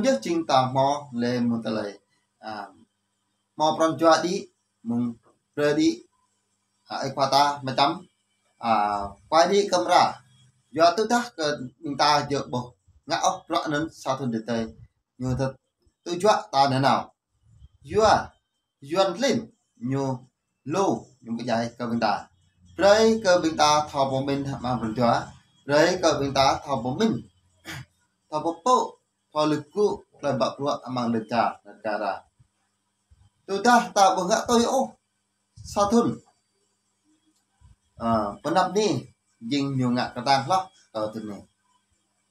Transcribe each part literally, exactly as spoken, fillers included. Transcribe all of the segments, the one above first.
Yơh jing ta hmâo lĕ mơ̆ng tơlơi, a, hmâo pran jua đĭ, mơ̆ng brơi đĭ, a, ơi khua ta mơčăm, a, kuai đĭ kơmra. Yua tơdah kơ ƀing ta djơ̆ ƀuh ngă ôh bruă anŭn sa thŭn tơdơi, ñu tơ-, tơjuă ta nanao. Yua Yuan klin ñu lu, ñu pơdjai kơ ƀing ta. Brơi kơ ƀing ta thâo pơmĭn amăng pran jua. Brơi kơ ƀing ta thâo pơmĭn, thâo pơpŭ, thâo lơgŭ tơlơi ƀă bruă amăng lŏn čar negara. Tơdah ta ƀu ngă tui ôh sa thŭn, a, pơnăp ni jing ñu ngă kơtang hloh kơ thŭn ni.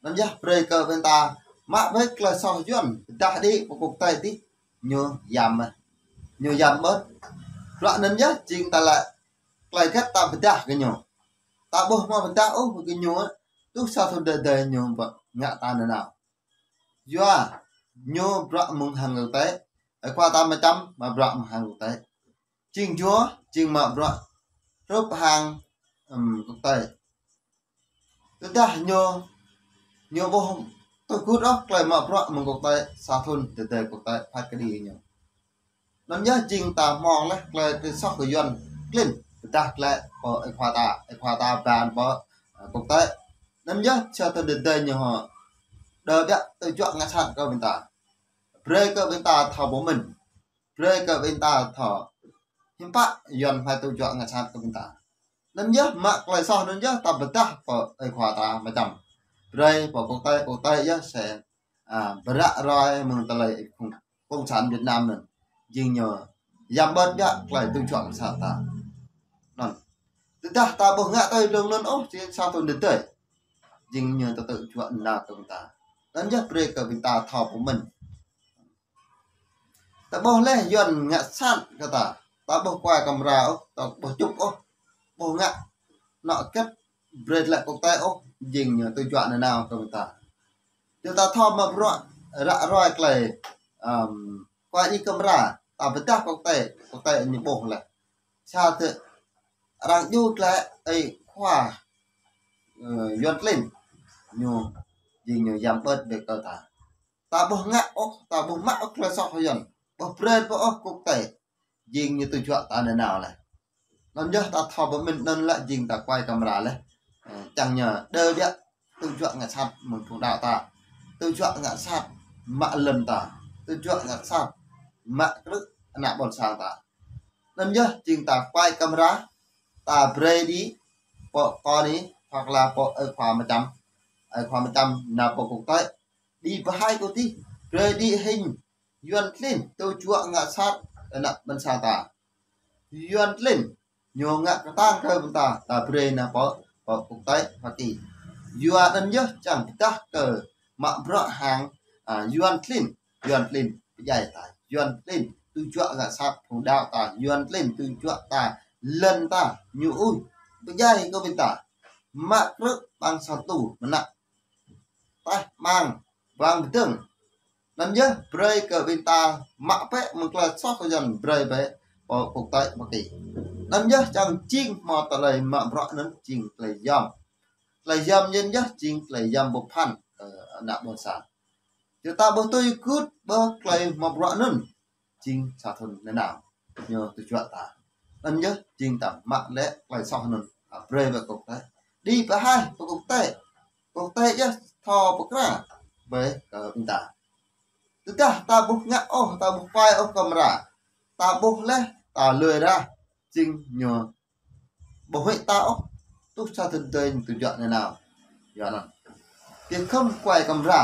Anŭn yơh brơi kơ ƀing ta mă brơi tơlơi soh Yuan pơdah đĭ pơ quốc tế tih, ñu yăm, ñu yăm ƀơ̆t. Bruă anŭn yơh jing ta lĕ tơlơi hơget ta pơdah kơ ñu. Ta ƀu hmâo pơdah ôh kơ ñu, tŭ sa thŭn tơdơi ñu ƀu ngă ta nanao. Yua ñu bruă mơ̆ng hăng quốc tế, ơi khua ta mơčăm mă bruă mơ̆ng hăng quốc tế. Jing jua, jing mă bruă hrup hăng, ưm, quốc tế. Tơdah ñu, ñu ƀu tui gưt ôh tơlơi mă bruă mơ̆ng quốc tế, sa thŭn tơdơi quốc tế phat kơđi ñu. Anŭn yơh jing ta hmâo lĕ tơlơi tui soh kơ Yuan klin pơdah glaĭ pơ ơi khua ta, ơi khua ta ban pơ, a, quốc tế. Anŭn yơh sa thŭn tơdơi ñu hŏ đơ biă tơjuă ngă sat kơ ƀing ta. Brơi kơ ƀing ta thâo pơmĭn. Brơi kơ ƀing ta thâo hiư̆m pă Yuan hmâo tơjuă ngă sat kơ ƀing ta. Anŭn yơh mă tơlơi soh anŭn yơh ta pơdah pơ ơi khua ta mơčăm. Brơi pơ quốc tế, quốc tế yơh sẽ, a, pơră ruai mơ̆ng tơlơi cộng, cộng sản Việt Nam anŭn. Jing ñu yăm ƀơ̆t biă tơlơi tơjuă ngă sat ta. Anŭn. Tơdah ta ƀu ngă tui lŏn anŭn ôh, jing sa thŭn tơdơi jing ñu tơtơjuă nanao kơ ƀing ta. Anŭn yơh brơi kơ ƀing ta thâo pơmĭn. Ta ƀuh lĕ Yuan ngă sat kơ ta. Ta ƀu kuai kơmra ôh, ta ƀu čŭp ôh. Ƀu ngă anŏ hơget brơi glaĭ quốc tế ôh, jing ñu tơjuă nanao kơ ƀing ta. Yua ta thâo mă bruă ră ruai tơlơi, ưm, kuai đĭ kơmra, ta pơdah quốc tế, quốc tế ñu ƀuh lĕ. Sa tơ arăng djru glaĭ ơi khua, ơ, Yuan klin. Ñu, jing ñu yăm ƀơ̆t brơi kơ ta. Ta ƀu ngă ôh, ta ƀu mă ôh tơlơi soh Yuan. Ƀu brơi pơ ôh quốc tế. Jing ñu tơjuă ta nanao lĕ. Anŭn yơh ta thâo pơmĭn anŭn lĕ jing ta kuai kơmra lĕ. Ơ, čang ñu đơ biă tơjuă ngă sat mơ̆ng phung đaŏ ta. Tơjuă ngă sat mă lŏn ta. Tơjuă ngă sat mă krư̆ ană ƀôn sang ta. Anŭn yơh jing ta kuai kơmra, ta brơi đĭ pơ kơ ni, hoặc là pơ ơi khua mơčăm. Ơi khua mơčăm nao pơ quốc tế. Đĭ pơhaih kơ tih, brơi đĭ hing Yuan klin tơjuă ngă sat ană ƀôn sang ta. Yuan klin ñu ngă kơtang kơ ƀing ta, ta brơi nao pơ, pơ quốc tế Hoa Kỳ. Yua anŭn yơh čang pơdah kơ mă bruă hăng, a, Yuan klin, Yuan klin pơdjai ta, Yuan klin tơjuă ngă sat phung đaŏ ta, Yuan klin tơjuă ta, lŏn ta, ñu ui, pơdjai kơ ƀing ta. Mă krư̆ ƀăng sa tu mơnă. Tah mang, ƀăng pơdơ̆ng. Anŭn yơh brơi kơ ƀing ta mă bĕ mơ̆ng tơlơi soh kơ Yuan brơi bĕ pơ quốc tế Hoa Kỳ. Anŭn yơh čang jing hmâo tơlơi mă bruă anŭn jing tơlơi yăm. Tơlơi yăm anŭn yơh jing tơlơi yăm ƀu phăn, ơ, ană ƀôn sang. Yua ta ƀu tui gưt ƀơi tơlơi mă bruă anŭn. Jing sa thŭn nanao ñu tơjuă ta. Anŭn yơh jing ta mă lĕ tơlơi soh anŭn, a, brơi pơ quốc tế. Đĭ pơhaih pơ quốc tế. Quốc tế yơh thâo pơkra brơi kơ ƀing ta. Tơdah ta ƀu ngă ôh, ta ƀu kuai ôh kơmra. Ta ƀuh lĕ, ta lui rah. Jing ñu ƀu huĭ ta ôh. Tŭ sa thŭn tơdơi ñu tơjuă nanao. Yua anŭn. Kơ khŏm kuai kơmra.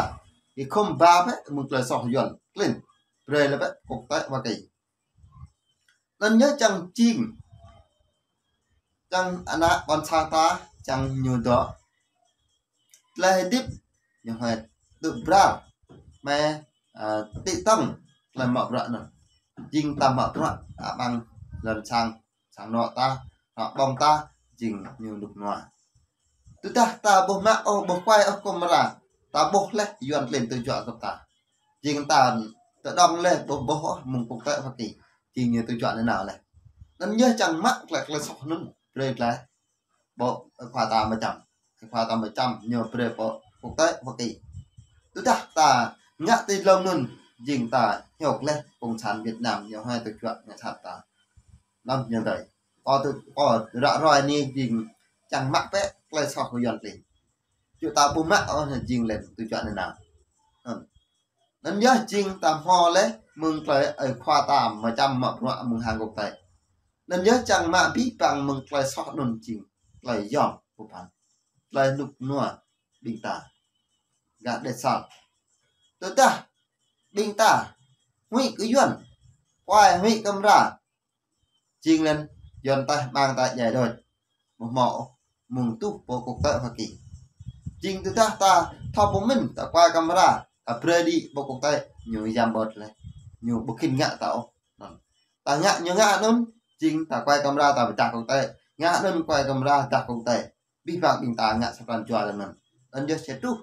Kơ khŏm ba bĕ mơ̆ng tơlơi soh Yuan klin. Brơi lĕ bĕ quốc tế Hoa Kỳ. Anŭn yơh čang jing, čang ană ƀôn sang ta, čang ñu dŏ tơlơi hơdip, ñu hơdip tŭ bral, mă, a, tĭ tŏng tơlơi mă bruă anŭn. Jing ta mă bruă, a, ƀăng lŏn sang, sang anŏ ta, anŏ ƀơ̆ng ta, jing ñu rơnŭk rơnua. Tơdah ta ƀu mă ôh, ƀu kuai ôh kơmra, ta ƀuh lĕ Yuan klin tơjuă kơ ta. Jing ta tơdơ̆ng lĕ ƀu ƀuh ôh mơ̆ng quốc tế Hoa Kỳ. Jing ñu tơjuă nanao lĕ. Anŭn yơh čang mă tơlơi, tơlơi soh anŭn brơi glaĭ pơ ơi khua ta mơčăm. Ơi khua ta mơčăm ñu brơi pơ quốc tế Hoa Kỳ. Tơdah ta Ngă tui lŏm anŭn, jing ta hiŏk leh Cộng sản Việt Nam ñu hai tơjuă ngă sat ta. Năm ñu tơi. Kâo tui, kâo ră ruai anai jing čang mă bĕ tơlơi soh kơ Yuan klin. Ču ta ƀu mă ôh jing lĕ tơjuă anŭn nao. Anŭn yơh jing ta hmâo leh mơ̆ng tơlơi ơi khua ta mơčăm mă bruă mơ̆ng hăng quốc tế. Anŭn yơh čang mă abih bang mơ̆ng tơlơi soh anŭn jing tơlơi yom pơphan. Tơlơi rơnŭk rơnua ƀing ta. Gah đĕt sat. Tơdah ƀing ta huĭ kơ Yuan, kuai huĭ kơ amra, jing lĕ Yuan taih ƀang ta djai đôč. Ƀu hmâo ôh mơ̆ng tuh pơ quốc tế Hoa Kỳ. Jing tơdah ta thâo pơmĭn ta kuai kơ amra, ta brơi đĭ pơ quốc tế, ñu yăm ƀơ̆t leh. Ñu ƀu khĭn ngă ta ôh. Ta ngă ñu ngă anŭn, jing ta kuai kơ amra ta pơdah quốc tế. Ngă anŭn kuai kơ amra pơdah quốc tế. Abih bang ƀing ta ngă sa pran jua lĕ anŭn. Anŭn yơh sĭt truh.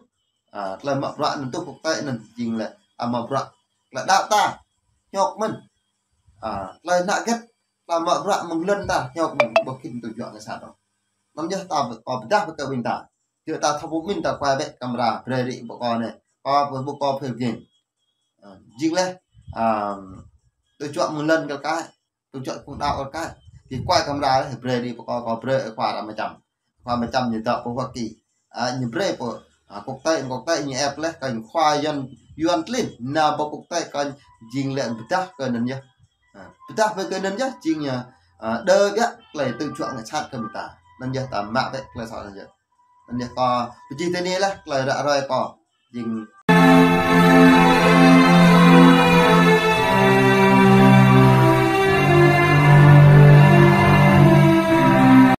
A, tơlơi mă bruă anŭn tuh quốc tế anŭn jing lĕ, a, mă bruă tơlơi đaŏ ta hiŏk mơ̆n. A, tơlơi nă gĕt, tơlơi mă bruă mơ̆ng lŏn ta hiŏk mơ̆n, ƀu khĭn tơjuă ngă sat ôh. Anŭn yơh ta pơkơƀah pơkơƀah ƀing ta. Yua ta thâo pơmĭn ta kuai bĕ kơ amra brơi đĭ pơ kâo anai. Kâo pơ ƀu kâo phil gin. A, jing leh, a, tơjuă mơ̆ng lŏn kơ kâo. Tơjuă phung đaŏ kơ kâo. Kâo kuai kơ amra leh, brơi đĭ pơ kâo, kâo brơi ơi khua ta mơčăm. Khua mơčăm ñu dŏ pơ Hoa Kỳ. A, ñu brơi pơ, a, quốc tế, quốc tế ñu ĕp leh, kơ khua Yuan, Yuan klin, nao pơ quốc tế kơ jing lĕ pơdah kơ anŭn yơh. A, pơdah pơ kơ anŭn yơh, jing ñu, a, đơ biă tơlơi tơjuă ngă sat kơ ƀing ta. Anŭn yơh ta mă bĕ tơlơi soh anŭn yơh. Anŭn yơh kâo pơčih tui anai leh, tơlơi ră ruai kâo. Jing